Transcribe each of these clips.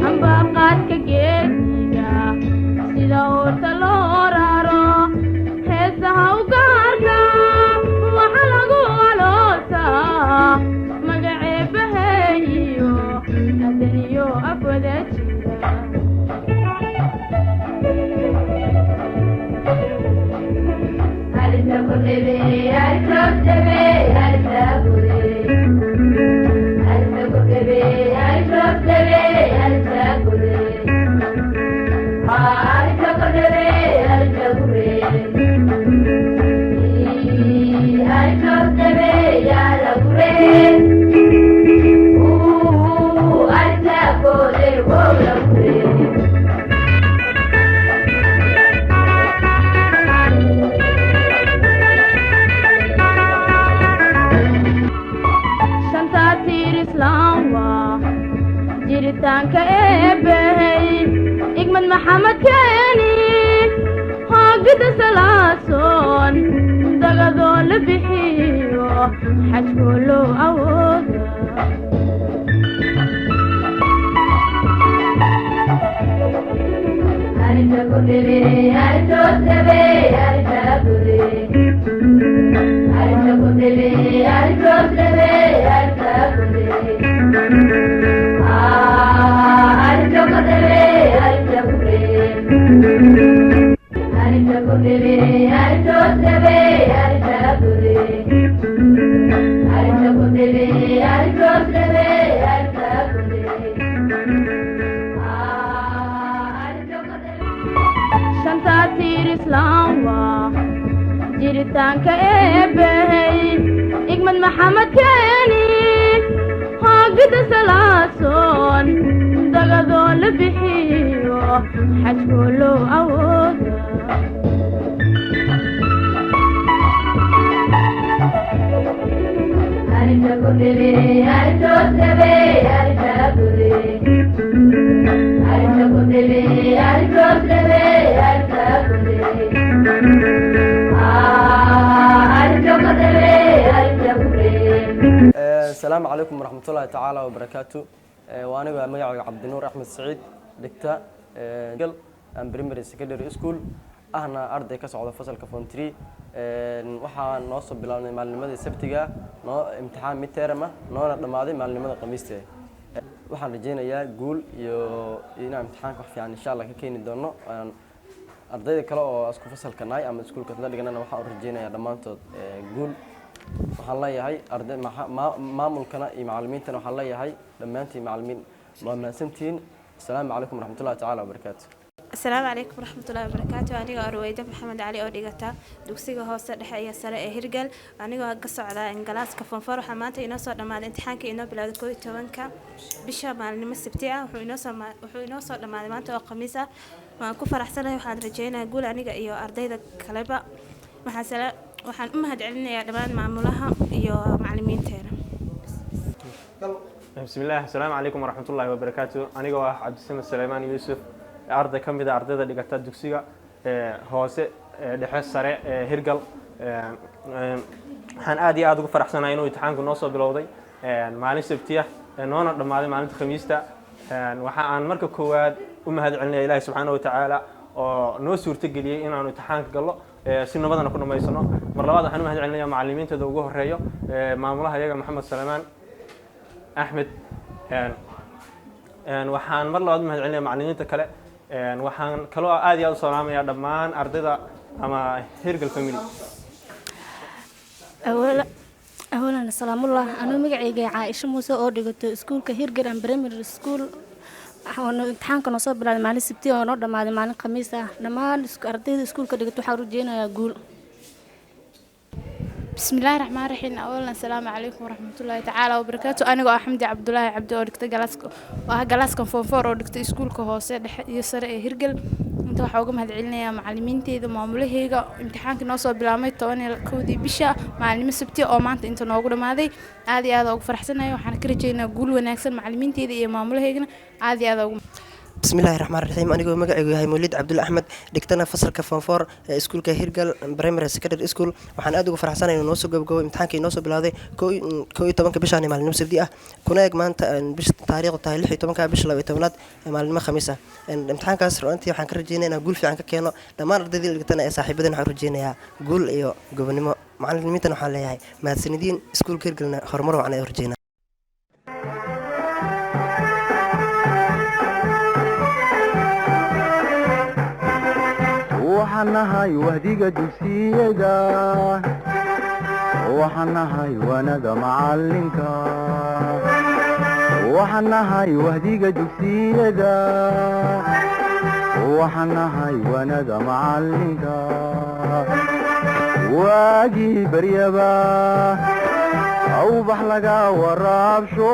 Ambaqaadka geediga sida oorta loo raro, heesaha u gaarka waxa lagu aloosaa magaceebaheeyo adaniyo afwada jira. Shanta tiir islaam waa jiritaanka eebbahey, Igmad Maxamed keeni, hoogida salaasoon, dagadoo la bixiyo, xajkoo loo awooda. Shanta tiir islaam waa jiritaanka eebbahey, Igmad Maxamed keeni, hoogida salaasoon, dagadoo la bixiyo, xajkoo loo awooda. Asalaamu calaykum waraxmatullaahi tacaala wabarakaatu. Waa aniga magacayga Cabdinuur Axmed Saciid, dhigta and Primary Secondary School, ahna arday ka socda fasalka form 3. Waxaan noo soo bilaabnay maalinimadii Sabtiga noo imtixaan midterm ah, noona dhammaaday maalinimada Khamiista. Waxaan rajeynayaa guul iyo inaan imtixaanka wax fiican insha Allah ka keeni doono. Ardayda kale oo isku fasalka nahay ama iskuulka la dhiganana waxaan u rajeynayaa dhammaantood guul. Waxaan leeyahay arday maamulkana iyo macallimiintana, waxaan leeyahay dhammaantiin macallimiin waa mahadsantihiin. Asalaamu calaykum waraxmatullahi tacaala wabarakaatu. Asalaamu calaykum waraxmatullahi wabarakaatu. Aniga oo Ruweyda Maxamed Cali oo dhigata dugsiga hoose, dhexe iyo sare ee Hirgal, anigoo ka socda galaaska form 4, waxaa maanta inoo soo dhammaaday imtixaanka inoo bilowday 11-ka bisha maalinimo Sabti ah, wuxuu inoo soo dhammaaday maanta oo Khamiis ah. Waan ku faraxsanahay, waxaan rajeynayaa guul aniga iyo ardayda kaleba. Waxaan u mahad celinayaa dhammaan maamulaha iyo macallimiinteena. Bismillaah, asalaamu calaykum waraxmatullaahi wabarakaatu. Anigoo ah Cabdisamed Saleymaan Yuusuf, arday ka mid a ardayda dhigata dugsiga hoose, dhexe, sare ee Hirgal, waxaan aad iyo aad ugu faraxsanahay inuu imtixaanku noo soo bilowday maalin Sabtiya, noona dhammaaday maalinta Khamiista. Waxa aan marka koowaad u mahad celinaya Ilaahi subxaana wa tacaala oo noo suurtageliyey inaanu imtixaanka gallo, si nabadana ku dhammaysano. Mar labaad waxaan u mahad celinaya macallimiintooda, ugu horeeyo maamulaha iyaga Maxamed Saleymaan Axmed. Waxaan mar labaad u mahad celinaya macallimiinta kale. Waxaan kaloo aad iyo aad u salaamaya dhammaan ardayda ama Hirgal family. Awalan salaamullah. Anuu magacayga Caaisha Muuse oo dhigato iskuulka Hirgal and Primary School, waxaanu imtixaanka noo soo bilaabay maalin Sabti oo noo dhammaaday maalin Khamiis ah. Dhammaan ardayda iskuulka dhigato waxaan rajeynayaa guul. Bismillaahi raxmaan raxiim. Awalan asalaamu calaykum waraxmatullaahi tacaala wabarakaatu. Anigoo ah Xamdi Cabdulaahi Cabdi oo dhigta galaaska oo ah galaaskan form 4 oo dhigta iskuulka hoose, dhexe iyo sare ee Hirgal, inta waxaa uga mahad celinayaa macallimiinteyda, maamulaheyga. Imtixaanka noo soo bilaabmay 11-dii bisha maalinimo Sabti oo maanta inta noogu dhammaaday, aad iyo aad ugu faraxsanahay. Waxaan ka rajeynayaa guul wanaagsan macallimiinteyda iyo maamulaheygana aad iyo aad ugu. Bismillahi raxmaan raxiim. Anigoo magacaygu yahay Mawlid Cabdulle Axmed, dhigtana fasalka form four ee iskuulka Hirgal Primary Secondary School, waxaan aad ugu faraxsanahay inuu noo soo gabagabo imtixaankii inoo soo bilowday 11-ka bishaan, maalinimo Sabdi ah, kuna eg maanta bisha taariikhdu tahay 16-ka bisha 12aad ee maalinimo Khamiis ah. Imtixaankaas runtii waxaan ka rajeynaya inaan guul fiican ka keeno. Dhammaan ardaydii dhigtana ee saaxiibadeen waxaan u rajeynayaa guul iyo gobonimo. Macalimiintan waxaan leeyahay mahadsanidin. Iskuulka Hirgalna horumar wacan ay u rajeynaa. Waxaan nahay wahdiga dugsiyada, waxaan nahay waanada macalinka, waxaan nahay wahdiga dugsiyada, waxaan nahay waanada macalinka. Waagii baryaba awbax laga waraabsho,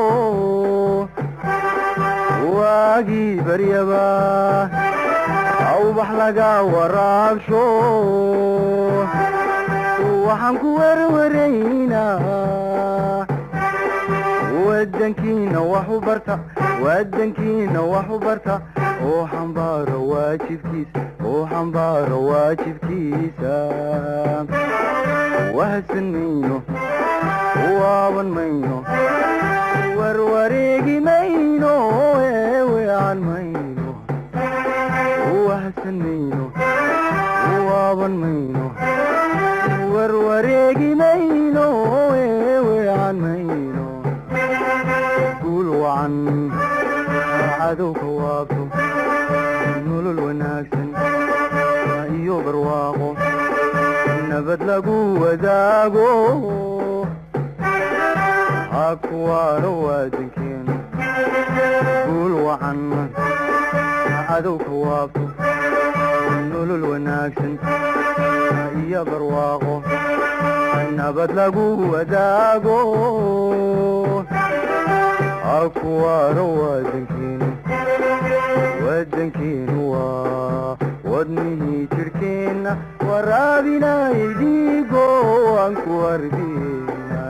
waagii baryaba awbax laga waraabsho, waxaan ku werwaraynaa wadankiina wax u barta, wadankiina wax u barta, oo xambaaro waajibkiisa, oo xambaaro waajibkiisa. Wahadsan mayno, waaban mayno, warwareegi mayno, eeweecan mayno. Wahadsan mayno, waaban mayno, warwareegi mayno, eeweecan mayno. Guul wacan, cadowka waabto, nolol wanaagsan iyo barwaaqo, nabad lagu wadaago, ha kuwaano waadankeenu. Guul wacan, cadowka waabto, nolol wanaagsan iyo barwaaqo, nabad lagu wadaago, ha kuwaano waadankeenu. Wadankeenu waa wadnihii jirhkeenna, waraabinayay dhiigo, aan ku hardiyeyna.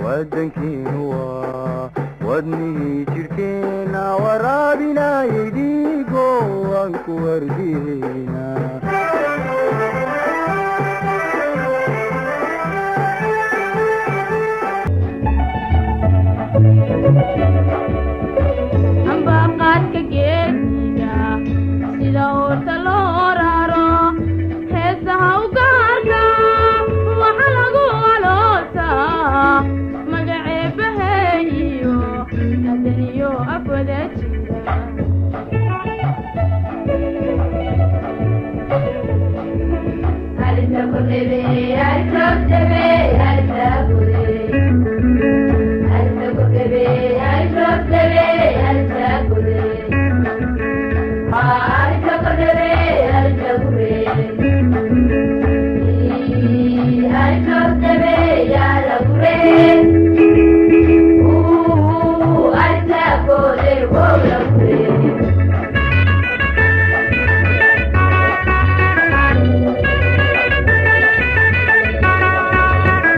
Wadankeenu waa wadnihii jirhkeenna, waraabinayay dhiigo, aan ku hardiyeyna. Ambaqaadka geediga sida oorta loo raro, heesaha u gaarka waxa lagu aloosaa magaceebaheeyo adaniyo afwada jira.